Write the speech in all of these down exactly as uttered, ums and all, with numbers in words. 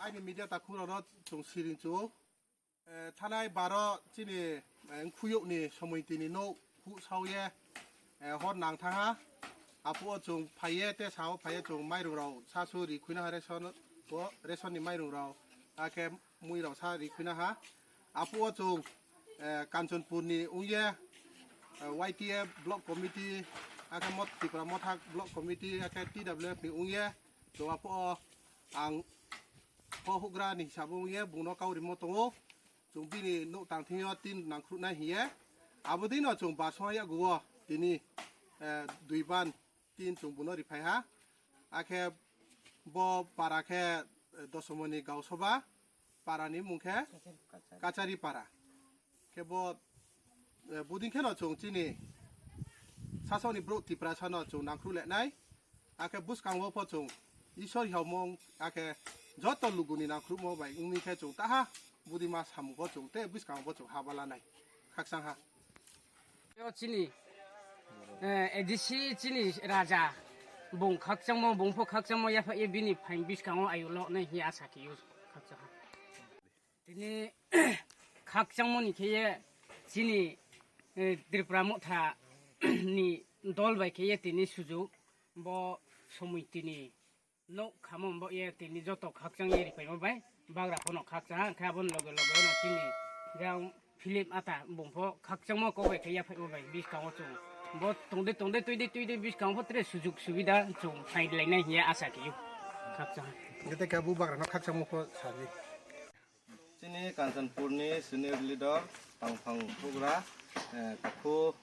Ani media takhuk rok no chwng siring chu. Eh, thanai baro chini, eh, khuyuk ni somoi tini no hu sao ye, eh, hor nang thang ha. Apu o chwng phai ye te sao phai ye chwng mairung rok sa su ri khuina ha ration bo, ration ni mairung rok. Akhe mui rok sa ri khuina ha. Apu o chwng, eh, Kanchanpur ni ung ye, eh, Y T F block committee, akhe Mot-, Tripura Motha block committee, akhe T W F ni ung ye, chwng apu o ang pho hugra ni hisabo ung ye bung no kau rimo tongo. Chwng bini nuk tang thing yo tin nang khruh nai hiye. Abo dino chwng basong yagu o tini, eh, dui ban tin chwng buno riphai ha. Akhe bo para khe, eh, Dosomoni Gausoba para ni mung khe Kachari para. Khe bo, eh, buding khe no chwng chini sasok ni brouh Tiprasa no chwng nangkhru le nai. Akhe bwskango pho chwng Isor hiamung akhe joto lugu ni nangkhrumo bai wngwi khe chwng taha budima samung pho chwng te bwskango pho chwng haba lanai. Khakchang ha. Yo chini, eh, A D C chini raja bung khakchangmo, bung pho khakchangmo yapha ye bini phain biskango ayu lo nai hi asa kiyo khakchang ha. Tini khakchangmo ni khe ye chini, eh, Tripura Motha ni dol bai khe ye tini sujuk bo somoi tini Nuk khamung bo ye tini joto khakchang ye ripaimo bai, bagra phono khakchang, khe aboni loge loge no chini jang Philip Ata bung pho khakchangmo kok bai khe yaphaimo bai, biskango chwng bo tongde tongde tuide tuide biskango pho tere sujuk subida chwng phai lainai hiya asa kiyo khakchang. Gete khe bu bagra no khakchangmo pho sadi. Chini Kanchanpur ni senior leader tangphang thugra, eh, takhu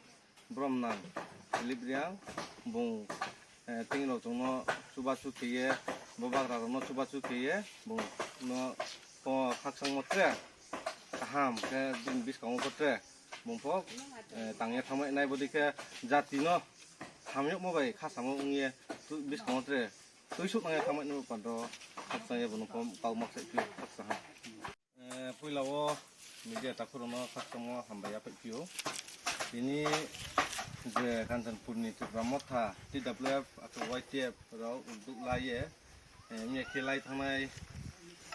Bromnang Philip Riang bung, eh, tini rok chwngno chubachu khiye, bo bagra rokno chubachu khiye bung no pho khakchangmo tre kaham khe bini biskango pho tre bung pho, eh, tangya thamai nai bodi khe jati no hamyokmo bai khasamo wngye tu-, biskango tre tuisuk nangya thamai no pando khakchangya bung pho kau makse pi khakchang ha. Eh, puila o media takhurokno khakchangmo hambai yaphaiphiyo. Tini je Kanchanpur ni Tripura Motha T W F aro Y T F rok ukduk laiye, eh, mia khe lai thangnai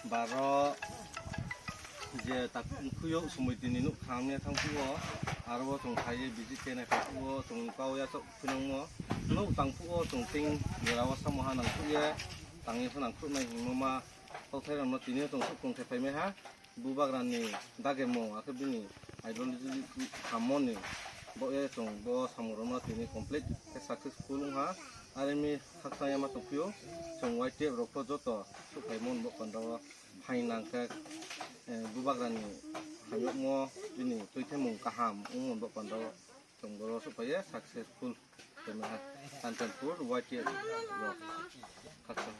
baro je tak-, khuyok somoi tini nuk khamya thangphuo, aro bo chwng phaiye visit khe naikha phuo, chwng kau yachok phunangmo nuk tangphuo, chwng ting jora o samo ha nangphuye, tangye pho nangkhruhnai hingmo ma. Kokthai rokno tini o chwng suk tong khe phaimai ha. Bubagra ni dagemo akhe bini ideology hammo ni bo e chwng bo samung rokno tini complete khe successful wng ha. Are mi khakchang ya ma tong phio chwng Y T F rok pho joto suk phaimo bo panda o phainang khe, eh, bubagra ni hamyokmo bini tuithemung kaham wng bo panda o. Chwng boro suk phaiya successful. Tei maha Kanchanpur Y T F rok. Khaksa.